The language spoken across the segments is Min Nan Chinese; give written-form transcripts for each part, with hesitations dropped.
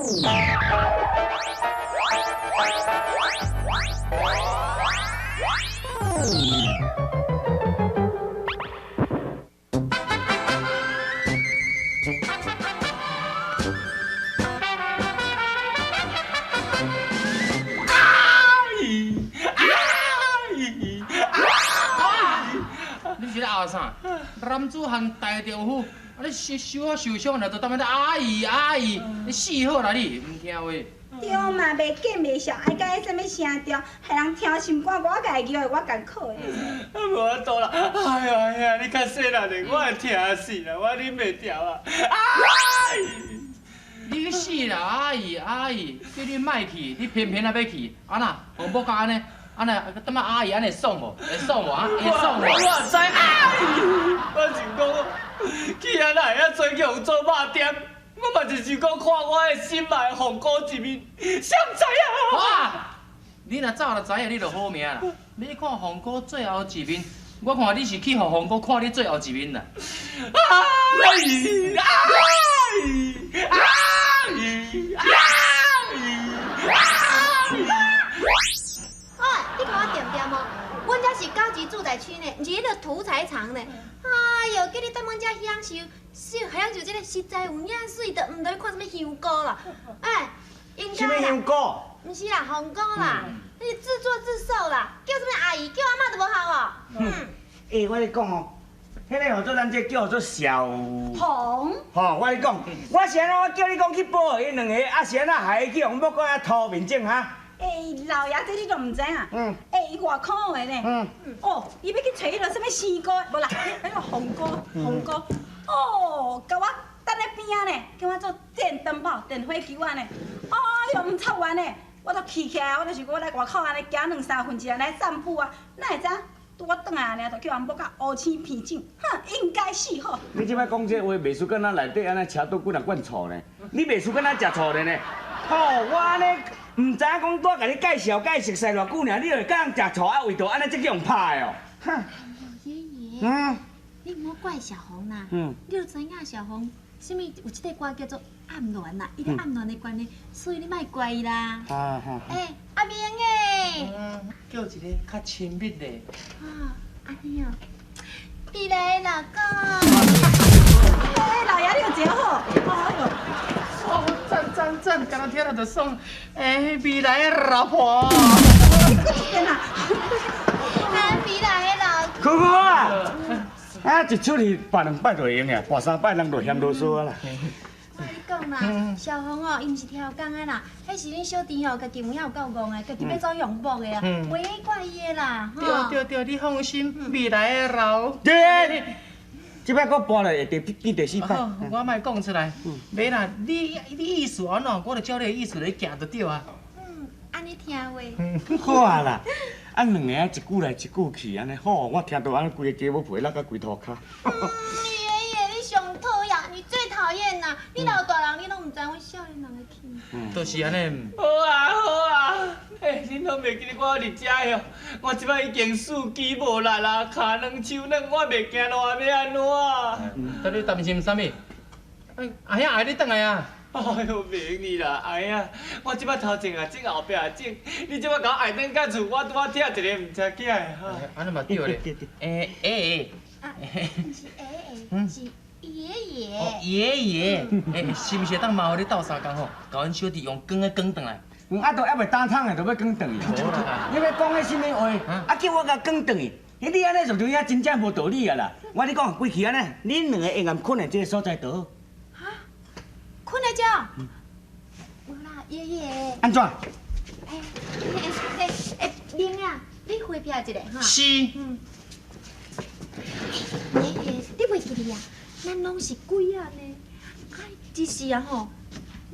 你是咧拗啥？男子漢大丈夫，啊你受受啊受傷，若就當面阿姨阿姨，你死好啦你，毋聽話。對嘛，袂見袂笑，愛佮彼啥物聲調，害人聽心肝，我家己叫的，我艱苦的。無法度啦！哎呀呀，你較細力咧，我會疼死啦，我忍袂牢啊！哎！你去死啦！阿姨阿姨，叫你莫去，你偏偏仔欲去，啊那，予某甲按呢，按呢，感覺阿姨按呢會爽無？會爽無啊？會爽無？我知，哎！我想講，去啊哪會遐濟去予做肉店？我嘛是想講看我的心愛的鳳姑一面，誰知啊？哇！你若早就知影，你就好命啦。你看鳳姑最後一面，我看你是去予鳳姑看你最後一面啦。哎！哎！哎！哎！喂，你看我恬恬無？阮遮是高級住宅區呢，毋是彼个屠宰場呢。哎喲，叫你踮阮遮享受，享受這个實在有影媠，就毋著去看啥物香菇啦。哎，應該啦。啥物香菇？毋是啦，鳳姑啦，你是自作自受啦，叫啥物阿姨，叫阿嬤都無效哦。嗯。欸，我咧講哦，彼个號做咱這叫做小紅。吼，我咧講，我是按怎？我叫你講去保護𪜶兩个，啊是按怎害伊去予某閣遐塗面種哈？欸，老爺，這你都毋知影？嗯。欸，伊外口的呢。嗯。哦，伊欲去揣彼个啥物生菇，無啦，彼个鳳菇，鳳菇。哦，共我等咧邊仔呢，叫我做電燈泡、電火球按呢。哎喲，毋插完呢，我都氣起來，我就想講我來外口按呢行兩三分鐘來散步啊，哪會知影拄我轉來爾，就叫人某共烏青鼻腫，哼，應該死好。你這擺講這話，袂輸敢若內底按呢車倒幾若罐醋呢？你袂輸敢若食醋的呢？吼，我按呢毋知影講拄共你介紹介熟似偌久爾，你就會共人食醋啊味道按呢這叫人拍的哦。哼。爺爺。嗯。你毋好怪小紅啦。嗯。你著知影小紅，啥物有這塊歌叫做暗戀啦，伊咧暗戀的關係，所以你莫怪伊啦。啊哈。欸，阿明欸。嗯，叫一个較親密的。啊，按呢哦。未來的老公。欸，老爺你有真好。哎喲。哦，讚讚讚，敢若聽著就爽。欸，未來的老婆。你閣一遍啊。啊，未來的老公。好好啊。啊，一出去跋兩擺就會用啊，跋三擺人就嫌囉嗦啊啦。我共你講啦，小紅哦，伊毋是超工的啦，彼是恁小弟吼，家己有影有夠戇的，家己欲走用木的啊，袂怪伊的啦。對對對，你放心，未來的老。對，這擺閣跋落會變第四擺。我莫講出來，袂啦，你意思按怎，我就照你的意思來行就對啊。嗯，按呢聽話。好啊啦，啊兩個啊一句來一句去，按呢好，我聽到按呢規个雞母皮落甲規塗跤。討厭啦！你老大人，你攏毋知阮少年人的氣。就是按呢。好啊好啊，欸，恁攏袂記得我佇遮喲？我這擺已經四肢無力啦，跤軟手軟，我袂行路啊，欲按怎？啊，你擔心啥物？欸，阿兄愛你轉來啊！哎喲，免你啦，阿兄，我這擺頭前也腫，後壁也腫，你這擺共我愛轉到厝，我拄仔拆一个毋知囝的哈。按呢嘛對咧。欸欸。啊，毋是欸欸，是。爺爺，哦，爺爺，欸，是毋是會當麻煩你鬥相共吼，共阮小弟用捲的捲轉來？啊，都猶未焦燙的，就欲捲轉去。你欲講彼啥物話？啊，叫我共捲轉去，你按呢就有影真正無道理啊啦！我跟你講，規氣按呢，恁兩個會用睏佇這个所在就好。哈？睏佇這？無啦，爺爺。按怎？欸欸欸，明啊，你回避一下哈。是。嗯。爺爺，你袂記得啊？咱攏是鬼仔呢，啊，只是啊吼，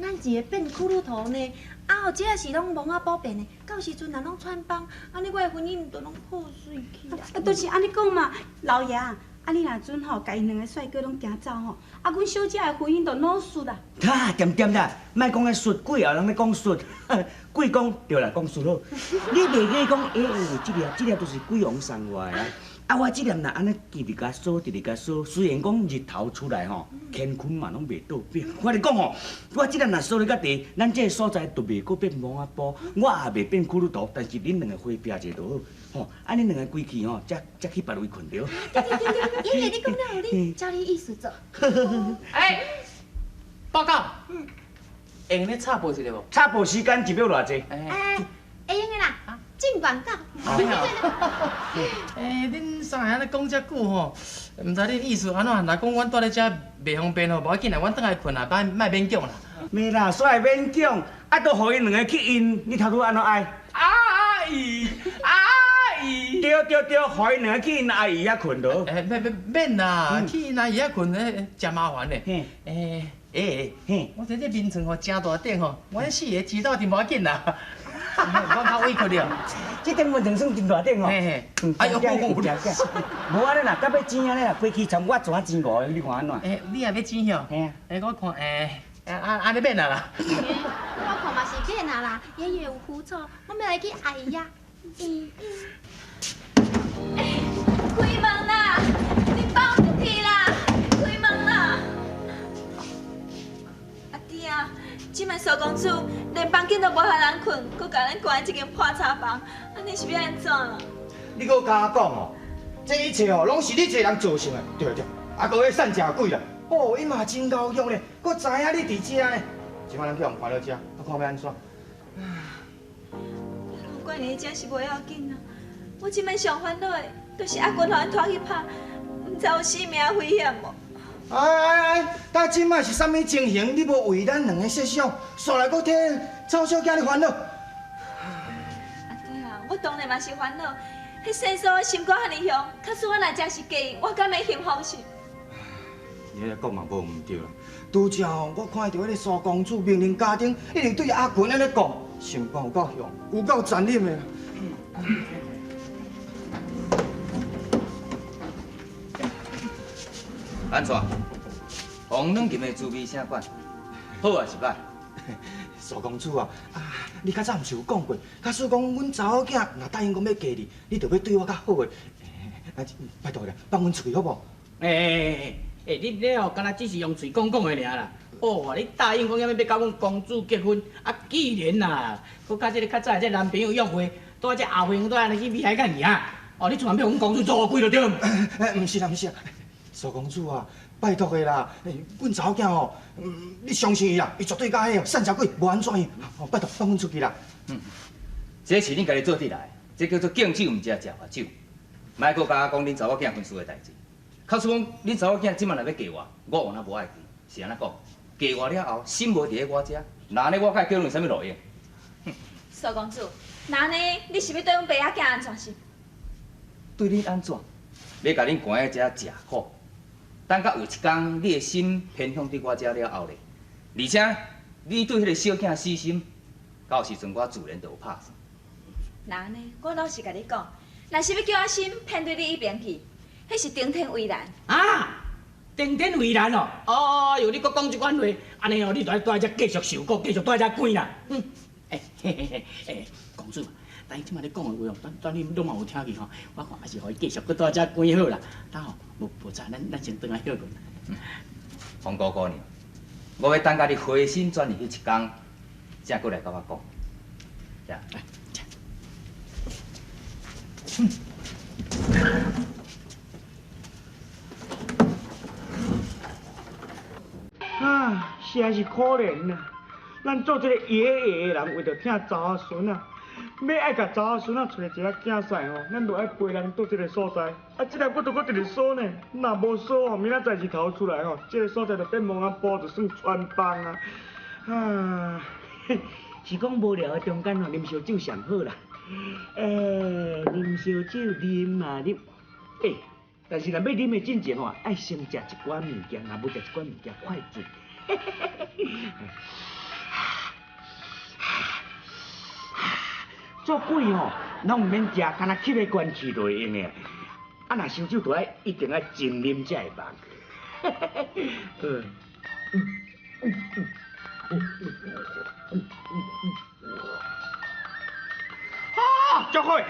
咱一个變骷髏頭呢，啊吼，這也是攏無法保變的，到時陣若攏穿幫，按呢我的婚姻毋就攏破碎去啊？啊，就是按呢講嘛，老爺，啊你若準吼，共𪜶兩个帥哥攏行走吼，啊，阮小姐的婚姻就老術啦。哈，恬恬啦，莫講彼術，鬼後人咧講術，鬼講對啦，講術好。你袂記講，欸，這粒這粒就是鬼王送我的啊。啊，我這粒若按呢直直共掃，直直共掃，雖然講日頭出來吼，乾坤嘛攏袂倒變。我咧講吼，我這粒若掃咧較濟，咱這个所在就袂閣變墓仔埔，我也袂變骷髏頭，但是恁兩個回避一下就好。吼，啊，恁兩个規氣吼，才才去別位睏著。對對對對，爺爺你講了有理，照你意思做。哎，報告，會用咧插播一下無？插播時間一秒偌濟？哎，會用的啦。進廣告。欸，恁三个按呢講遮久吼，毋知恁意思按怎？若講阮蹛咧遮袂方便吼，無要緊啦，阮轉來睏啦，莫莫勉強啦。袂啦，煞會勉強，啊，都予𪜶兩个去𪜶，你頭拄按怎愛？阿姨，阿姨。對對對，予𪜶兩个去𪜶阿姨遐睏著。欸，免免免啦，去𪜶阿姨遐睏，欸，誠麻煩的。欸欸，我這這眠床吼誠大頂吼，阮四个擠鬥陣無要緊啦。我較委屈了，這頂眠床算真大頂哦。哎呦，無按呢啦，到尾錢按呢啦，規氣參我賺錢五个，你看按怎？欸，你也欲錢喲？欸，我看欸，按按呢免啊啦。我看嘛是免啊啦，爺爺有付錯，我欲來去阿姨遐。開門啦！你放出去啦！開門啦！阿弟啊，這擺蘇公子連房間都無予人睏，閣共咱關佇這間破柴房，按呢是欲按怎啦？你閣共我講哦，這一切哦，攏是你一个人造成的，對對。啊，閣彼散食鬼啦，哦，伊嘛真𠢕用咧，閣知影你佇遮呢。這擺咱去予看著遮，啊，看欲按怎？關佇遮是無要緊啊，我這擺上煩惱的，就是阿軍予𪜶拖去拍，毋知有性命危險無？哎哎哎！但這擺是啥物情形？你無為咱兩个設想，煞來閣替臭小囝咧煩惱。阿弟啊，我當然嘛是煩惱。彼世蘇心肝遐爾凶，假使我若真是嫁伊，我敢會幸福是？你彼个講嘛無毋對啦。拄才吼，我看著彼个蘇公子命令家丁，一直對阿群按呢講，心肝有夠凶，有夠殘忍的。按怎？王软禁的滋味啥款？好还是歹？苏公子啊，啊，你較早毋是有講過，假使講阮查某囝若答應講欲嫁你，你著欲對我較好的。啊，拜託啦，放阮出去好無？欸，你這吼，敢若只是用喙講講的爾啦。哦，你答應講啥物欲佮阮公主結婚，啊，既然啦，閣佮這个較早的這男朋友約會，蹛這後園蹛按呢去美來干去啊？哦，你像欲予阮公主做烏龜就對。毋是啦，毋是啦，蘇公子啊，拜託的啦，阮查某囝吼，你相信伊啦，伊絕對佮彼散食鬼無按怎樣，拜託放阮出去啦。嗯，這是恁家己做得來，這叫做敬酒毋食食罰酒。莫閣共我講恁查某囝婚事的代誌。假使講恁查某囝這擺若欲嫁我，我有哪無愛去？是按怎講？嫁我了後，心無佇咧我遮，那按呢我會叫恁啥物路用？蘇公子，那按呢你是欲對阮爸仔囝按怎是？對恁按怎？欲共恁關佇遮食苦，等到有一工你的心偏向佇我遮了後咧，而且你對彼个小囝死心，到時陣我自然就有拍算。那按呢，我老實共你講，若是欲叫我心偏對你彼邊去，彼是登天為難。啊，登天為難哦！哦喲，你閣講這款話，按呢哦，你就愛蹛佇遮繼續受苦，繼續蹛佇遮關啦。嗯，欸嘿嘿嘿，欸，公主。但伊這擺咧講的話哦，等你攏嘛有聽去吼，我看還是予伊繼續閣蹛遮關好啦。等吼，無無早，咱先轉來歇睏。黃姑姑娘，我欲等甲你回心轉意彼一工，才閣來共我講。來，啊，實在是可憐啊！咱做這个爺爺的人，為著疼查某孫仔。欲愛共查某孫仔揣一个囝婿吼，咱就愛陪人佇這个所在。啊，這个我都閣直直鎖呢，若無鎖吼，明仔載日頭出來吼，這个所在就變墓仔埔，就算穿幫啊！啊，是講無聊的中間吼，啉燒酒上好啦。欸，啉燒酒啉啊啉，欸，但是若欲啉的進前吼，愛先食一寡物件，若無食一寡物件快醉。做鬼吼，攏毋免食，干焦吸个关气就會用的。啊，若燒酒就愛一定愛真啉才會茫。啊，足好！啊！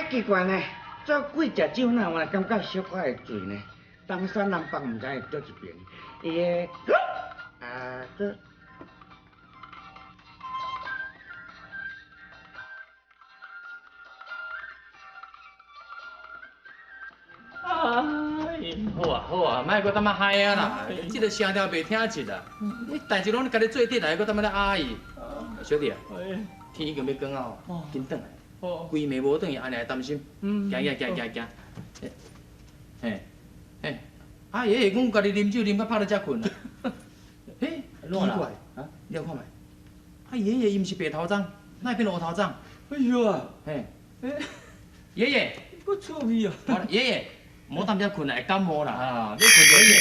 奇怪呢，做鬼食酒哪有感觉小可会醉呢？东山南北毋知伫佗一边，伊个啊这。好啊好啊，莫阁踮仔嗨啊啦！这个声调袂听实啊！你代志拢你家己做得来，阁踮仔咧压伊。小弟啊，天已经欲光啊，紧转来。规暝无转去，按呢会担心。行行行行行。嘿，嘿，啊爷爷讲家己啉酒啉到拍咧才困啊。嘿，怎啦？啊，你来看觅。啊爷爷伊毋是白头鬃，哪会变乌头鬃？哎呦啊！嘿，爷爷，阁趣味啊！爷爷。莫踮遮困啦，会感冒啦！啊，你困就爷爷。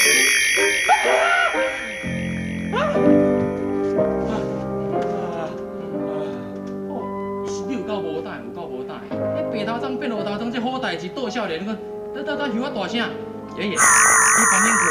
哦，是你有够无胆，有够无胆。迄白头鬃变乌头鬃，这好代志，倒少年，你讲，等等等，休我大声。爷爷，你房间困，